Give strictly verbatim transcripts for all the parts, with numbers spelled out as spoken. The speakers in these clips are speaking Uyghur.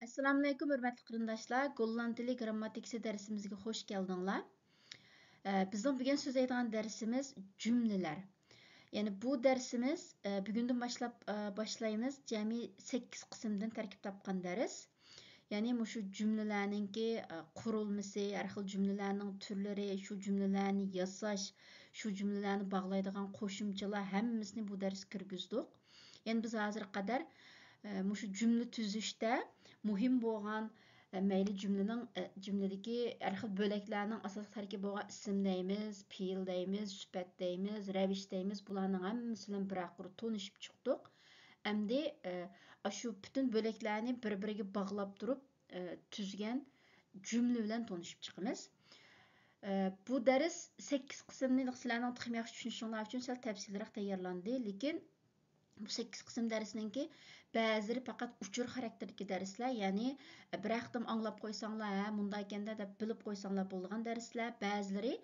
ئەسسالامۇئەلەيكۇم، ھۆرمەتلىك قېرىنداشلار! گوللاند تىلى گىرامماتىكىسى دەرسىمىزگە خوش كەلدىڭلار. ئە، بىزنىڭ بۈگۈن سۆزلەيدىغان دەرسىمىز جۈملىلەر. يەنى بۇ دەرسىمىز، ئە، بۈگۈندىن باشلاپ، ئە، باشلايمىز. جەمئىي سەككىز قىسىمدىن تەركىب تاپقان دەرس. يەنى مۇشۇ جۈملىلەرنىڭكى، ئە، قۇرۇلمىسى، ھەر خىل جۈملىلەرنىڭ تۈرلىرى، شۇ جۈملىلەرنى ياساش، شۇ جۈملىلەرنى باغلايدىغان قوشۇمچىلار ھەممىسىنى بۇ دەرسكە كىرگۈزدۇق. يەنى بىز ھازىرغا قەدەر، ئە، مۇشۇ جۈملە تۈزۈشتە مۇھىم بولغان، ئە، مەيلى جۈملىنىڭ، ئە، جۈملىدىكى ھەر خىل بۆلەكلەرنىڭ ئاساسلىق تەركىبى بولغان ئىسىم دەيمىز، پېئىل دەيمىز، سۈپەت دەيمىز، رەۋىش دەيمىز، بۇلارنىڭ ھەممىسى بىلەن بىرەر قۇر تونۇشۇپ چىقتۇق. ئەمدى، ئە، ئاشۇ پۈتۈن بۆلەكلەرنى بىر-بىرىگە باغلاپ تۇرۇپ، ئە، تۈزگەن جۈملە بىلەن تونۇشۇپ چىقىمىز. ئە، بۇ دەرس سەككىز قىسىمنى سىلەرنىڭ تېخىمۇ ياخشى چۈشىنىشىڭلار ئۈچۈن سەل تەپسىلىيرەك تەييارلاندى. لېكىن بۇ سەككىز قىسىم دەرسنىڭكى بەزىلىرى پەقەت ئۇچۇر خاراكتېرىدىكى دەرسلەر، يەنى بىرەر قېتىم ئاڭلاپ قويساڭلار، ھە، مۇنداق ئىكەندە دەپ بىلىپ قويساڭلار بولىدىغان دەرسلەر. بەزىلىرى،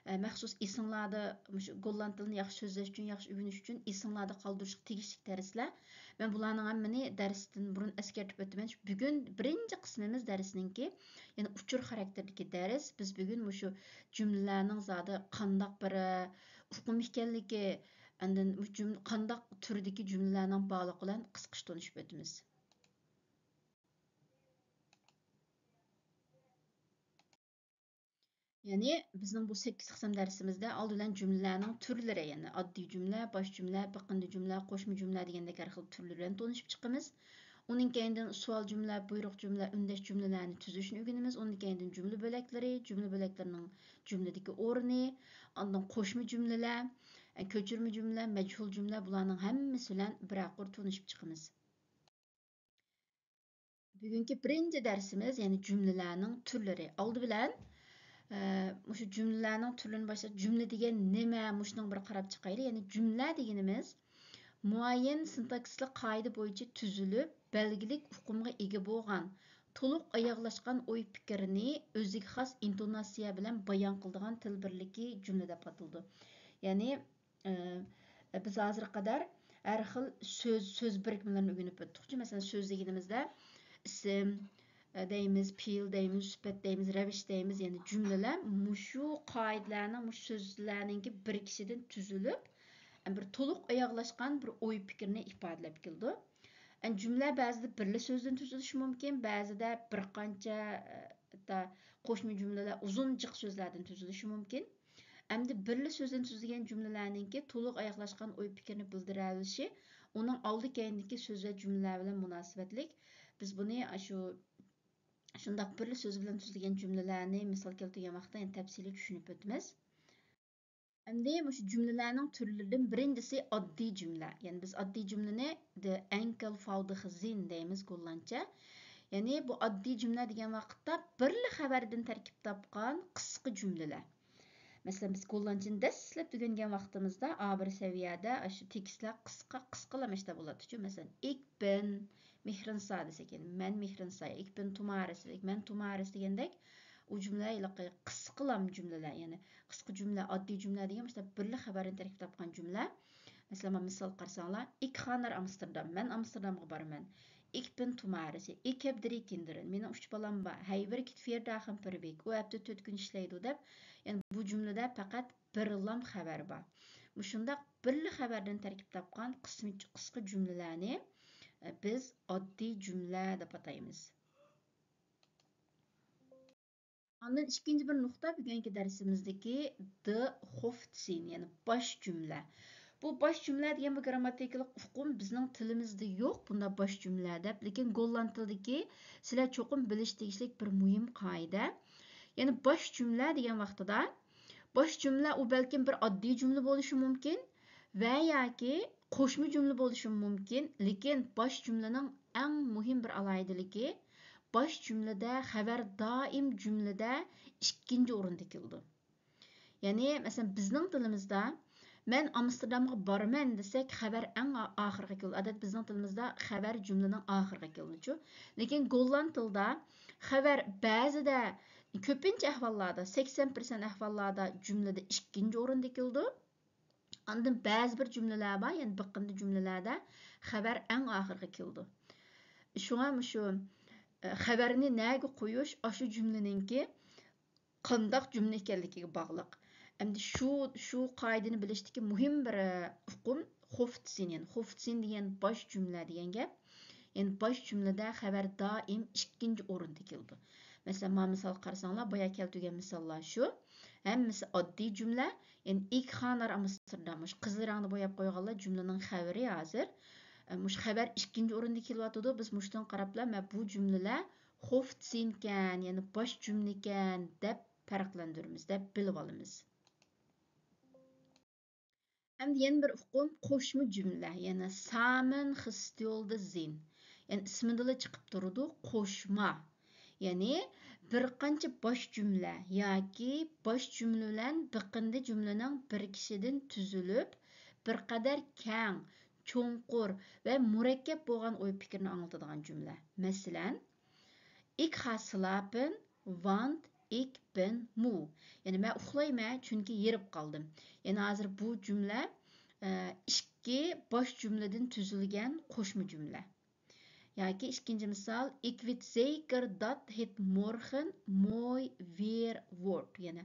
ئە، مەخسۇس ئېسىڭلاردا مۇشۇ گوللاند تىلىنى ياخشى سۆزلەش ئۈچۈن، ياخشى ئۆگىنىش ئۈچۈن ئېسىڭلاردا قالدۇرۇشقا تېگىشلىك دەرسلەر. مەن بۇلارنىڭ ھەممىنى دەرستىن بۇرۇن ئەسكەرتىپ ئۆتىمەن. بۈگۈن بىرىنچى قىسمىمىز دەرسنىڭكى، يەنى ئۇچۇر خاراكتېرىدىكى دەرس. بىز بۈگۈن مۇشۇ جۈملىلەرنىڭ زادى قانداق بىر، ئە، ئۇقۇم ئىكەنلىكى، ئاندىن مۇشۇ جۈم-، قانداق تۈردىكى جۈملىلەرنىڭ بارلىقى بىلەن قىسقىچە تونۇشۇپ ئۆتىمىز. يەنى بىزنىڭ بۇ سەككىز قىسىم دەرسىمىزدە ئالدى بىلەن جۈملىلەرنىڭ تۈرلىرى، يەنى ئاددىي جۈملە، باش جۈملە، بېقىندى جۈملە، قوشما جۈملە دېگەندەك ھەر خىل تۈرلىرى بىلەن تونۇشۇپ چىقىمىز. ئۇنىڭ كەينىدىن سوئال جۈملە، بۇيرۇق جۈملە، ئۈندەش جۈملىلەرنى تۈزۈشنى ئۆگىنىمىز. ئۇنىڭ كەينىدىن جۈملە بۆلەكلىرى، جۈملە بۆلەكلىرىنىڭ جۈملىدىكى ئورنى، ئاندىن قوشما جۈملىلەر، كۆچۈرمە جۈملە، مەجھۇل جۈملە، بۇلارنىڭ ھەممىسى بىلەن بىرەر قۇر تونۇشۇپ چىقىمىز. بۈگۈنكى بىرىنچى دەرسىمىز، يەنى جۈملىلەرنىڭ تۈرلىرى. ئالدى بىلەن، ئە، مۇشۇ جۈملىلەرنىڭ تۈرلىرىنى باشلاپ، جۈملە دېگەن نېمە؟ مۇشۇنىڭغا بىر قاراپ چىقايلى. يەنى جۈملە دېگىنىمىز مۇئەييەن سىنتاكسىسلىق قائىدە بويىچە تۈزۈلۈپ، بەلگىلىك ئۇقۇمغا ئىگە بولغان، تولۇق ئاياغلاشقان ئوي پىكىرنى ئۆزىگە خاس ئىنتوناتسىيە بىلەن بايان قىلىدىغان تىل بىرلىكى جۈملە دەپ ئاتىلىدۇ. يەنى، ئى، بىز ھازىرغا قەدەر ھەر خىل سۆز، سۆز بىرىكمىلىرىنى ئۆگىنىپ ئۆتتۇقچۇ. مەسىلەن، سۆز دېگىنىمىزدە ئىسىم، ئى، دەيمىز، پېئىل دەيمىز، سۈپەت دەيمىز، رەۋىش دەيمىز، يەنى جۈملىلەر مۇشۇ قائىدىلەرنىڭ، مۇشۇ سۆزلەرنىڭكى بىرىكىشىدىن تۈزۈلۈپ، بىر تولۇق ئاياغلاشقان بىر ئوي پىكىرنى ئىپادىلەپ كېلىدۇ. ئەن جۈملە بەزىدە بىرلا سۆزدىن تۈزۈلۈشى مۇمكىن، بەزىدە بىر قانچە، ئى، قوشما جۈملىلەر، ئۇزۇن جىق سۆزلەردىن تۈزۈلۈشى مۇمكىن. ئەمدى بىرلا سۆزدىن تۈزۈلگەن جۈملىلەرنىڭكى تولۇق ئاياغلاشقان ئوي پىكىرنى بىلدۈرەلىشى ئۇنىڭ ئالدى كەينىدىكى سۆزلەر جۈملىلەر بىلەن مۇناسىۋەتلىك. بىز بۇنى ئاشۇ شۇنداق بىرلا سۆز بىلەن تۈزۈلگەن جۈملىلەرنى مىسال كەلتۈرگەن ۋاقىتتا يەنە تەپسىلىي چۈشىنىپ ئۆتىمىز. ئەمدى مۇشۇ جۈملىلەرنىڭ تۈرلىرىدىن بىرىنچىسى ئاددىي جۈملە. يەنى بىز ئاددىي جۈملىنى de enkelvoudige zin دەيمىز گوللاندچە. يەنى بۇ ئاددىي جۈملە دېگەن ۋاقىتتا بىرلا خەۋەردىن تەركىب تاپقان قىسقا جۈملىلەر. مەسىلەن، بىز گوللاندچىنى دەسلەپ ئۆگەنگەن ۋاقتىمىزدا ئا بىر سەۋىيەدە ئاشۇ تېكىستلەر قىسقا، قىسقىلامىشتا بولاتتىچۇ. مەسىلەن، ئىك بىن مېھرىنسا دېسەك، يەنى مەن مېھرىنسا، ئىك بىن تومارىس دېسەك، مەن تومارىس دېگەندەك، ئۇ جۈملە ھېلىقى قىسقىلام جۈملىلەر، يەنى قىسقا جۈملە، ئاددىي جۈملە دېگەن مۇشۇنداق بىرلا خەۋەردىن تەركىب تاپقان جۈملە. مەسىلەن، مانا مىسال قارىساڭلار، ئىك خانار ئامستېردام، مەن ئامستېردامغا بارىمەن. ئىك بىن تومارىس، ئىك ھەب درىي كىندېر، مېنىڭ ئۈچ بالام بار. ھەي ۋېر كىت فىر داخېن پىر ۋېك، ئۇ ھەپتىدە تۆت كۈن ئىشلەيدۇ دەپ، يەنى بۇ جۈملىدە پەقەت بىرلام خەۋەر بار. مۇشۇنداق بىرلا خەۋەردىن تەركىب تاپقان قىسمى-، قىسقا جۈملىلەرنى، ئە، بىز ئاددىي جۈملە دەپ ئاتايمىز. ئاندىن ئىككىنچى بىر نۇقتا بۈگۈنكى دەرسىمىزدىكى de hoofdzin، يەنى باش جۈملە. بۇ باش جۈملە دېگەن بۇ گىرامماتىكىلىق ئۇقۇم بىزنىڭ تىلىمىزدە يوق، بۇنداق باش جۈملە دەپ. لېكىن گوللاند تىلىدىكى سىلەر چوقۇم بىلىش تېگىشلىك بىر مۇھىم قائىدە. يەنى باش جۈملە دېگەن ۋاقتىدا، باش جۈملە ئۇ بەلكىم بىر ئاددىي جۈملە بولۇشى مۇمكىن ۋە ياكى قوشما جۈملە بولۇشى مۇمكىن، لېكىن باش جۈملىنىڭ ئەڭ مۇھىم بىر ئالاھىدىلىكى، باش جۈملىدە خەۋەر دائىم جۈملىدە ئىككىنچى ئورۇندا كېلىدۇ. يەنى، مەسىلەن، بىزنىڭ تىلىمىزدا «مەن ئامستېردامغا بارىمەن» دېسەك، خەۋەر ئەڭ ئا-، ئاخىرغا كېلىدۇ. ئادەتتە بىزنىڭ تىلىمىزدا خەۋەر جۈملىنىڭ ئاخىرىغا كېلىدۇچۇ. لېكىن گوللاند تىلىدا خەۋەر بەزىدە، كۆپىنچە ئەھۋاللاردا، سەكسەن پىرسەنت ئەھۋاللاردا جۈملىدە ئىككىنچى ئورۇندا كېلىدۇ. ئاندىن بەزى بىر جۈملىلەر بار، يەنى بىر قېتىمدا جۈملىلەردە خەۋەر ئەڭ ئاخىرغا كېلىدۇ. شۇڭا مۇشۇ، خەۋەرنى نەگە قويۇش ئاشۇ جۈملىنىڭكى قانداق جۈملە ئىكەنلىكىگە باغلىق. ئەمدى شۇ، شۇ قائىدىنى بىلىشتىكى مۇھىم بىر، ئە، ئۇقۇم خوفتسىن، يەنى خوفتسىن دېگەن باش جۈملە دېگەن گەپ. يەنى باش جۈملىدە خەۋەر دائىم ئىككىنچى ئورۇندا كېلىدۇ. مەسىلەن، مانا مىسال قارىساڭلار، بايا كەلتۈرگەن مىساللار شۇ. ھەممىسى ئاددىي جۈملە. يەنى، ئىك خانار ئامستردام، مۇشۇ قىزىل رەڭدە بوياپ قويغانلار جۈملىنىڭ خەۋىرى ھازىر. ئە، مۇشۇ خەۋەر ئىككىنچى ئورۇندا كېلىۋاتىدۇ. بىز مۇشۇدىن قاراپلا، مە، بۇ جۈملىلەر خوفتسىنكەن، يەنى باش جۈملىكەن دەپ پەرقلەندۈرىمىز، دەپ بىلىۋالىمىز. ئەمدى يەنە بىر ئۇقۇم قوشما جۈملە، يەنى سامېنخستيولدە زىن. يەنى ئىسمىدىنلا چىقىپ تۇرىدۇ، قوشما. يەنى بىر قانچە باش جۈملە ياكى باش جۈملە بىلەن بېقىندى جۈملىنىڭ بىرىكىشىدىن تۈزۈلۈپ، بىر قەدەر كەڭ، چوڭقۇر ۋە مۇرەككەپ بولغان ئوي پىكىرنى ئاڭلىتىدىغان جۈملە. مەسىلەن، Ich ha slapen, want ich bin müde. يەنى مەن ئۇخلايمەن، چۈنكى ھېرىپ قالدىم. يەنى ھازىر بۇ جۈملە، ئە، ئىككى باش جۈملىدىن تۈزۈلگەن قوشما جۈملە. ياكى ئىككىنچى مىسال، Ich weet zeker dat het morgen mooi weer wordt. يەنى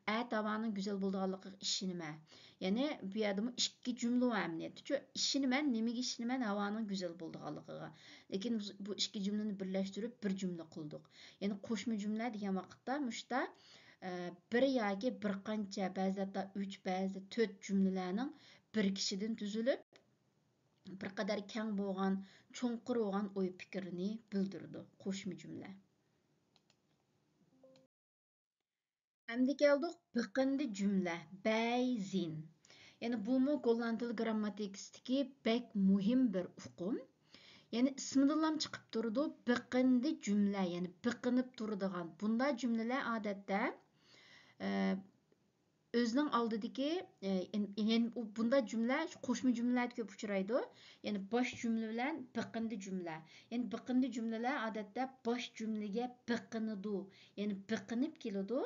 ئەتە ھاۋانىڭ گۈزەل بولىدىغانلىقىغا ئىشىنىمەن. يەنى بۇ يەردىمۇ ئىككى جۈملە بار ئەمەلىيەتتە. چۈ-، ئىشىنىمەن، نېمىگە ئىشىنىمەن؟ ھاۋانىڭ گۈزەل بولىدىغانلىقىغا. لېكىن بۇ، بۇ ئىككى جۈملىنى بىرلەشتۈرۈپ بىر جۈملە قىلدۇق. يەنى قوشما جۈملە دېگەن ۋاقىتتا مۇشتا، ئە، بىر ياكى بىر قانچە، بەزىدە ھەتتا ئۈچ، بەزىدە تۆت جۈملىلەرنىڭ بىرىكىشىدىن تۈزۈلۈپ، بىر قەدەر كەڭ بولغان، چوڭقۇر بولغان ئوي پىكىرنى بىلدۈرىدۇ قوشما جۈملە. ئەمدى كەلدۇق بېقىندى جۈملە، بەي زىن. يەنى بۇمۇ گوللاند تىل گىرامماتىكىسىدىكى بەك مۇھىم بىر ئۇقۇم. يەنى ئىسمىدىنلام چىقىپ تۇرىدۇ، بېقىندى جۈملە، يەنى بېقىنىپ تۇرىدىغان. بۇنداق جۈملىلەر ئادەتتە، ئە، ئۆزىنىڭ ئالدىدىكى، ئە، يەنى، يەنى بۇنداق جۈملە قوشما جۈملىلەردە كۆپ ئۇچرايدۇ. يەنى باش جۈملە بىلەن بېقىندى جۈملە. يەنى بېقىندى جۈملىلەر ئادەتتە باش جۈملىگە بېقىنىدۇ، يەنى بېقىنىپ كېلىدۇ.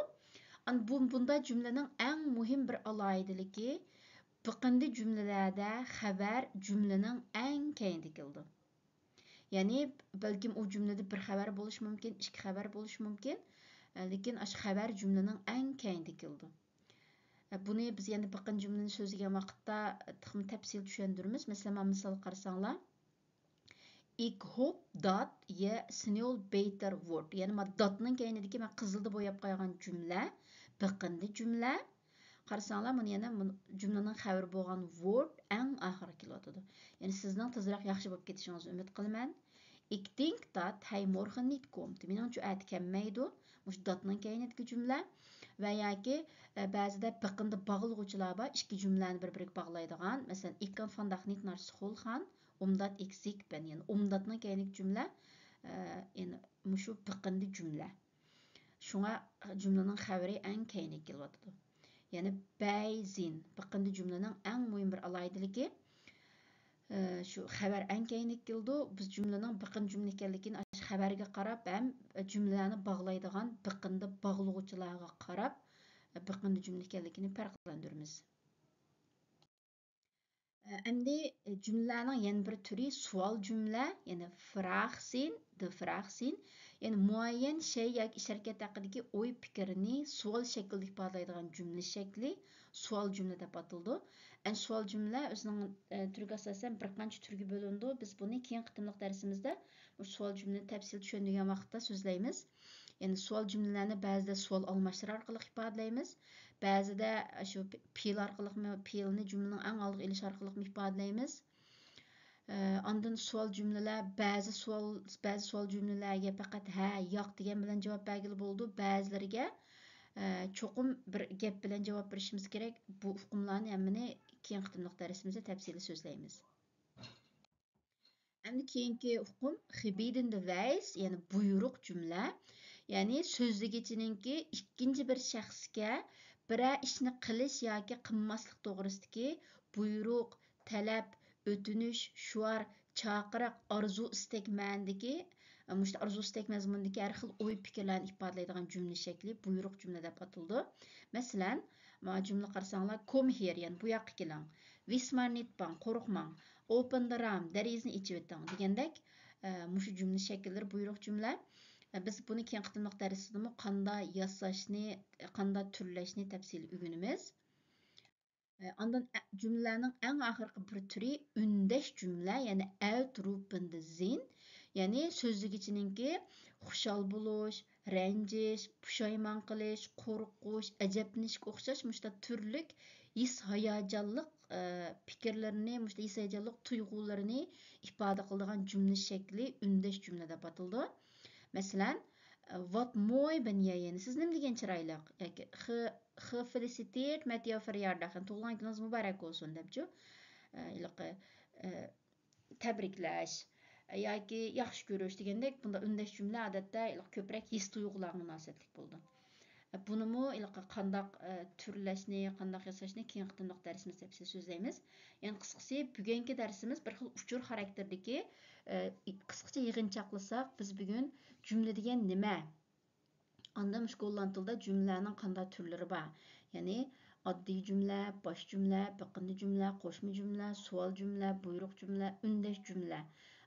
ئەنە بۇ، بۇنداق جۈملىنىڭ ئەڭ مۇھىم بىر ئالاھىدىلىكى، بېقىندى جۈملىلەردە خەۋەر جۈملىنىڭ ئەڭ كەينىدە كېلىدۇ. يەنى بەلكىم ئۇ جۈملىدە بىر خەۋەر بولۇشى مۇمكىن، ئىككى خەۋەر بولۇشى مۇمكىن، لېكىن ئاشۇ خەۋەر جۈملىنىڭ ئەڭ كەينىدە كېلىدۇ. بۇنى بىز يەنە بېقىندى جۈملىنى سۆزلىگەن ۋاقىتتا تېخىمۇ تەپسىلىي چۈشەندۈرىمىز. مەسىلەن، مانا مىسالغا قارىساڭلار، Ich hoop dat je snel beter wordt. يەنى مانا داتنىڭ كەينىدىكى مەن قىزىلدا بوياپ قويغان جۈملە، بېقىندى جۈملە. قارىساڭلار، مانا يەنە مانا جۈملىنىڭ خەۋىرى بولغان ۋورد ئەڭ ئاخىرىغا كېلىۋاتىدۇ. يەنى سىزنىڭ تېزرەك ياخشى بولۇپ كېتىشىڭىزنى ئۈمىد قىلىمەن. Ich denk dat hij morgen niet komt. مېنىڭچە ئەتە كەلمەيدۇ. مۇشۇ داتنىڭ كەينىدىكى جۈملە. ۋە ياكى، ئە، بەزىدە بېقىندى باغلىغۇچىلار بار، ئىككى جۈملەنى بىر-بىرىگە باغلايدىغان. مەسىلەن، Ich kan vandaag niet naar school gaan, omdat ik ziek ben. يەنى ئومداتنىڭ كەينىدىكى جۈملە، ئە، يەنى مۇشۇ بېقىندى جۈملە. شۇڭا جۈملىنىڭ خەۋىرى ئەڭ كەينىگە كېلىۋاتىدۇ. يەنى بەي زىن، بېقىندى جۈملىنىڭ ئەڭ مۇھىم بىر ئالاھىدىلىكى، ئى، شۇ خەۋەر ئەڭ كەينىگە كېلىدۇ. بىز جۈملىنىڭ بېقىندى جۈملە ئىكەنلىكىنى ئاشۇ خەۋەرگە قاراپ ھەم جۈملىلەرنى باغلايدىغان بېقىندى باغلىغۇچىلارغا قاراپ، بېقىندى جۈملە ئىكەنلىكىنى پەرقلەندۈرىمىز. ئەمدى جۈملىلەرنىڭ يەنە بىر تۈرى سوئال جۈملە، يەنى فراخسىن، دە فراخسىن، يەنى مۇئەييەن شەي ياكى ئىش ھەرىكەت ھەققىدىكى ئوي پىكىرنى سوئال شەكلىدە ئىپادىلەيدىغان جۈملە شەكلى سوئال جۈملە دەپ ئاتىلىدۇ. ئەنە سوئال جۈملە ئۆزىنىڭ، ئە، تۈرىگە ئاساسەن بىر قانچە تۈرگە بۆلۈنىدۇ. بىز بۇنى كېيىنكى قېتىملىق دەرسىمىزدە مۇشۇ سوئال جۈملىنى تەپسىلىي چۈشەندۈرگەن ۋاقىتتا سۆزلەيمىز. يەنى سوئال جۈملىلەرنى بەزىدە سوئال ئالماشتۇرار ئارقىلىق ئىپادىلەيمىز، بەزىدە شۇ پېئىل ئارقىلىقمۇ، پېئىلنى جۈملىنىڭ ئەڭ ئالدىغا ئېلىش ئارقىلىقمۇ ئىپادىلەيمىز. ئە، ئاندىن سوئال جۈملىلەر، بەزى سوئال، بەزى سوئال جۈملىلەرگە پەقەت ھە، ياق دېگەن بىلەن جاۋاب بەرگىلى بولىدۇ. بەزىلىرىگە، ئە، چوقۇم بىر گەپ بىلەن جاۋاب بېرىشىمىز كېرەك. بۇ ئۇقۇملارنى ھەممىنى كېيىنكى قېتىملىق دەرسىمىزدە تەپسىلىي سۆزلەيمىز. ئەمدى كېيىنكى ئۇقۇم خېبېدېندە ۋەيس، يەنى بۇيرۇق جۈملە. يەنى سۆزلىگۈچىنىڭكى ئىككىنچى بىر شەخسكە بىرەر ئىشنى قىلىش ياكى قىلماسلىق توغرىسىدىكى بۇيرۇق، تەلەپ، ئۆتۈنۈش، شوئار، چاقىرىق، ئارزۇ، ئىستەك مەنىدىكى، مۇشۇ ئارزۇ، ئىستەك مەزمۇنىدىكى ھەر خىل ئوي پىكىرلەرنى ئىپادىلەيدىغان جۈملە شەكلى بۇيرۇق جۈملە دەپ ئاتىلىدۇ. مەسىلەن، مانا جۈملە قارىساڭلار، كوم ھېر، يەنى بۇ ياققا كېلىڭ. ۋىسمار نېتباڭ، قورقماڭ. ئوپېن دە رام، دېرىزىنى ئېچىۋېتىڭ دېگەندەك، ئە، مۇشۇ جۈملە شەكىللىرى بۇيرۇق جۈملە. ئە، بىز بۇنى كېيىنكى قېتىملىق دەرسىمىزدىمۇ قاندا ياساشنى، قاندا تۈرلەشنى تەپسىلىي ئۆگىنىمىز. ئە، ئاندىن ئە-، جۈملىلەرنىڭ ئەڭ ئاخىرقى بىر تۈرى ئۈندەش جۈملە، يەنى ئەلترۇپىندە زىن، يەنى سۆزلىگۈچىنىڭكى خۇشال بولۇش، رەنجىش، پۇشايمان قىلىش، قورقۇش، ئەجەبلىنىشكە ئوخشاش مۇشۇنداق تۈرلۈك ھېس ھاياجانلىق، ئە، پىكىرلىرىنى، مۇشۇنداق ھېس ھاياجانلىق تۇيغۇلىرىنى ئىپادە قىلىدىغان جۈملە شەكلى ئۈندەش جۈملە دەپ ئاتىلىدۇ. مەسىلەن، Wat mooi ben je. يەنى سىز نېمە دېگەن چىرايلىق ياكى خ-، خ-، feliciteert met jouw verjaardag، يەنى تۇغۇلغان كۈنىڭىز مۇبارەك بولسۇن دەپچۇ. ئە، ھېلىقى، ئە، تەبرىكلەش ياكى ياخشى كۆرۈش دېگەندەك بۇنداق ئۈندەش جۈملە ئادەتتە ھېلىقى كۆپرەك ھېس تۇيغۇلارغا مۇناسىۋەتلىك بولىدۇ. ئە، بۇنىمۇ ھېلىقى قانداق، ئە، تۈرلەشنى، قانداق ياساشنى كېيىنكى قېتىملىق دەرسىمىزدە تەپسىلىي سۆزلەيمىز. يەنى قىسقىسى، بۈگۈنكى دەرسىمىز بىر خىل ئۇچۇر خاراكتېرىدىكى، ئە، قىسقىچە يىغىنچاقلىساق، بىز بۈگۈن جۈملە دېگەن نېمە؟ ئاندىن مۇشۇ گوللاند تىلىدا جۈملىلەرنىڭ قانداق تۈرلىرى بار؟ يەنى ئاددىي جۈملە، باش جۈملە، بېقىندى جۈملە، قوشما جۈملە، سوئال جۈملە، بۇيرۇق جۈملە، ئۈندەش جۈملە.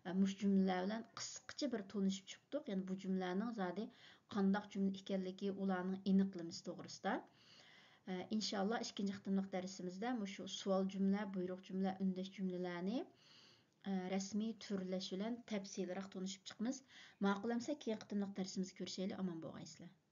ئە، مۇشۇ جۈملىلەر بىلەن قىسقىچە بىر تونۇشۇپ چىقتۇق. يەنى بۇ جۈملىلەرنىڭ زادى قانداق جۈملە ئىكەنلىكى، ئۇلارنىڭ ئېنىقلىمىسى توغرىسىدا. ئە، ئىنشاللا ئىككىنچى قېتىملىق دەرسىمىزدە مۇشۇ سوئال جۈملە، بۇيرۇق جۈملە، ئۈندەش جۈملىلەرنى، ئە، رەسمىي تۈرلەش بىلەن تەپسىلىيراق تونۇشۇپ چىقىمىز. ماقۇل ئەمسە كېيىنكى قېتىملىق دەرسىمىزدە كۆرۈشەيلى. ئامان بولغايسىلەر.